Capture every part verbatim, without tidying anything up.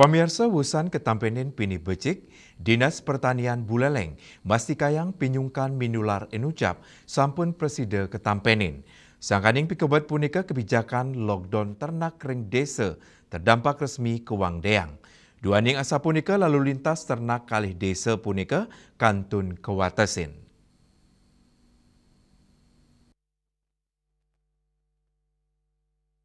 Pamiarsa, wusan katampenin pinih becik, Dinas Pertanian Buleleng mastikayang pinyungkan minular inucap sampun prasida katampenin. Sangkaning pikebet punika kabijakan lockdown ternak ring desa terdampak resmi kawangdeang. Duaning asapunika lalu lintas ternak kalih desa punika kantun kawatesin.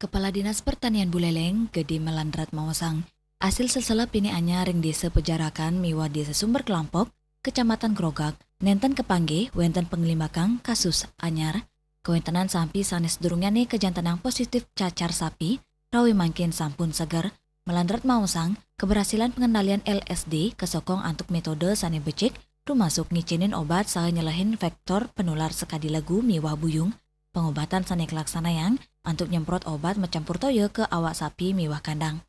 Kepala Dinas Pertanian Buleleng, Gede Melandrat maosang, asil sesela pinih anyar ring Desa Pejarakan miwah Desa Sumber Kelampok, Kecamatan Grogak, nenten kapanggih wenten panglimbakang kasus anyar. Kawentenan sampi sane sadurungnyane kajantenang positif cacar sapi, rawi mangkin sampun seger. Melandrat maosang, keberhasilan pengendalian L S D kasokong antuk metode sane becik, termasuk ngicenin obat saha nyelehin vektor penular sakadi legu miwah buyung. Pengobatan sane kalaksanayang antuk nyemprot obat macampur toya ka awak sapi miwah kandang.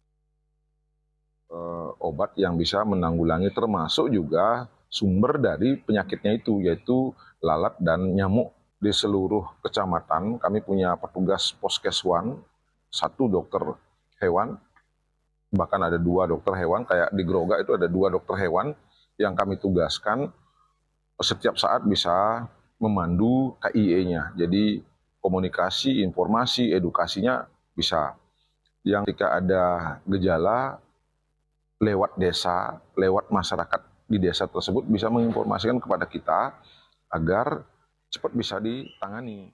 Eh, obat yang bisa menanggulangi, termasuk juga sumber dari penyakitnya itu, yaitu lalat dan nyamuk. Di seluruh kecamatan, kami punya petugas Poskeswan, satu dokter hewan, bahkan ada dua dokter hewan, kayak di Grogak itu ada dua dokter hewan yang kami tugaskan setiap saat bisa memandu K I E-nya. Jadi komunikasi, informasi, edukasinya bisa. Yang ketika ada gejala, lewat desa, lewat masyarakat di desa tersebut bisa menginformasikan kepada kita agar cepat bisa ditangani.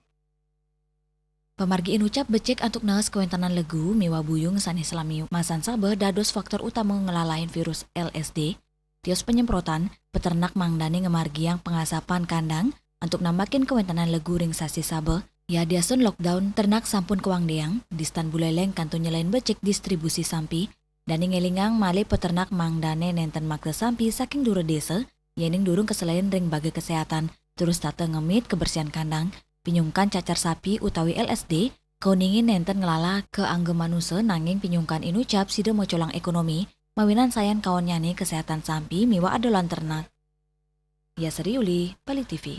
Pamargi inucap becik antuk naas kawentenan legu miwah buyung sane salami masan sabeh dados faktor utama nglalahin virus L S D. Tios penyemprotan, peternak mangdane ngamargiang pengasapan kandang antuk nambakin kawentenan legu ring sasih sabeh. Yadiastun lockdown ternak sampun kawangdeang, Distan Buleleng kantun nyelehin becik distribusi sampi, dane ngelingang malih peternak mangdane nenten makta sampi saking dura desa, yening durung kaselehin ring baga kesehatan, terus tata ngemit kebersihan kandang, pinyungkan cacar sapi utawi L S D, kauningin nenten nglala ka angga manusa nanging pinyungkan inucap sida macolang ekonomi, mawinan sayan kaonnyane kesehatan sampi miwah adolan ternak. Yasri Uli, Bali T V.